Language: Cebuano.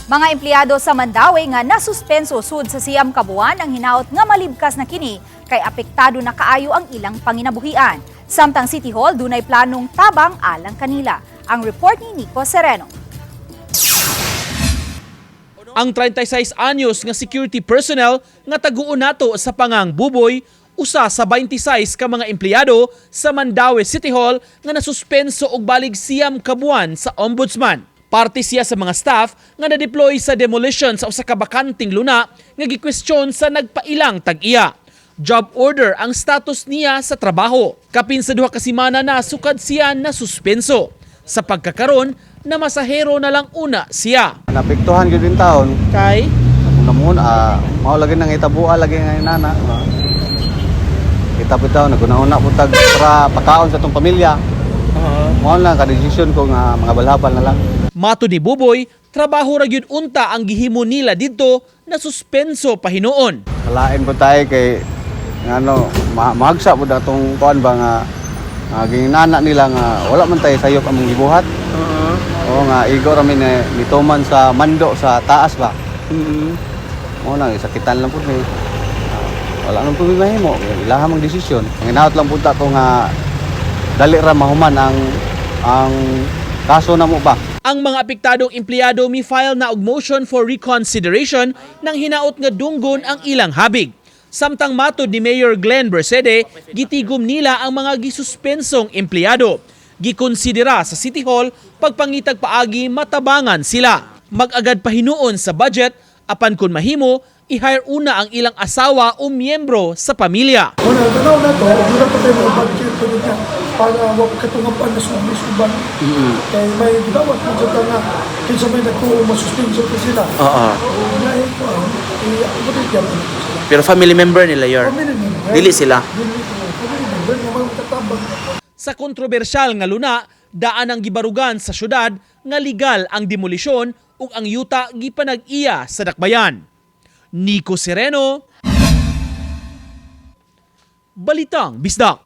Mga empleyado sa Mandaue nga nasuspenso sud sa 9 ka buwan ang hinaot nga malibkas na kini kay apektado na kaayo ang ilang panginabuhian. Samtang City Hall dunay planong tabang alang kanila. Ang report ni Nico Sereno. Ang 36 anyos nga security personnel nga taguon nato sa pangang Buboy, usa sa 26 ka mga empleyado sa Mandaue City Hall nga nasuspenso og balig 9 ka buwan sa Ombudsman. Parte siya sa mga staff nga na-deploy sa demolition sa usa ka bakanting luna nga gikwestiyon sa nagpailang tag-iya. Job order ang status niya sa trabaho. Kapin sa 2 ka semana na sukad siya na suspenso. Sa pagkakaron, na masahero na lang una siya. Napiktuhan gyud yung taon. Kay Namun, mao lagi nang itabua lagi nga inana. Kita po taon naguna-una po tag para pakaon sa atong pamilya. Mao lang ka desisyon ko nga mga balhabal na lang. Mato ni Buboy, trabaho ra gyud unta ang gihimo nila didto na suspenso pa hinuon. Kalain po tayo kay ngano mahagsa po na atong kuan ba nga ginana nila nga wala man tayo sayop among gibuhat. Oo nga igo ra mi ni nituman sa mando sa taas ba. Mao nang isakitan lang po ni. Wala nang po mi mahimo. Ilaha mang desisyon. Ang hinaot lang po ta ko nga dali ra mahuman ang kaso na mo ba. Ang mga apektadong empleyado mi file na og motion for reconsideration nang hinaot nga dunggon ang ilang habig. Samtang matod ni Mayor Glenn Bercede, gitigom nila ang mga gisuspensong empleyado. Gikonsidera sa City Hall pagpangitag paagi matabangan sila. Mag-agad pa hinuon sa budget apan kun mahimo, i-hire una ang ilang asawa o miyembro sa pamilya. Una, tanaw na to, wala pa tayo mga budget pa niya para wag katungapan na subi-suban. Kaya may gidawat mo sa nga, kinsa may nagtuo, masuspenso ko sila. Oo. Dahil ko, i-update yan po sila. Pero family member nila yor. Family member. Dili sila. Dili, oh, family member nga mga katabang. Sa kontrobersyal nga luna, daan ang gibarugan sa syudad nga legal ang demolisyon ug ang yuta gipanag-iya sa dakbayan. Nico Sereno, Balitang Bisdak.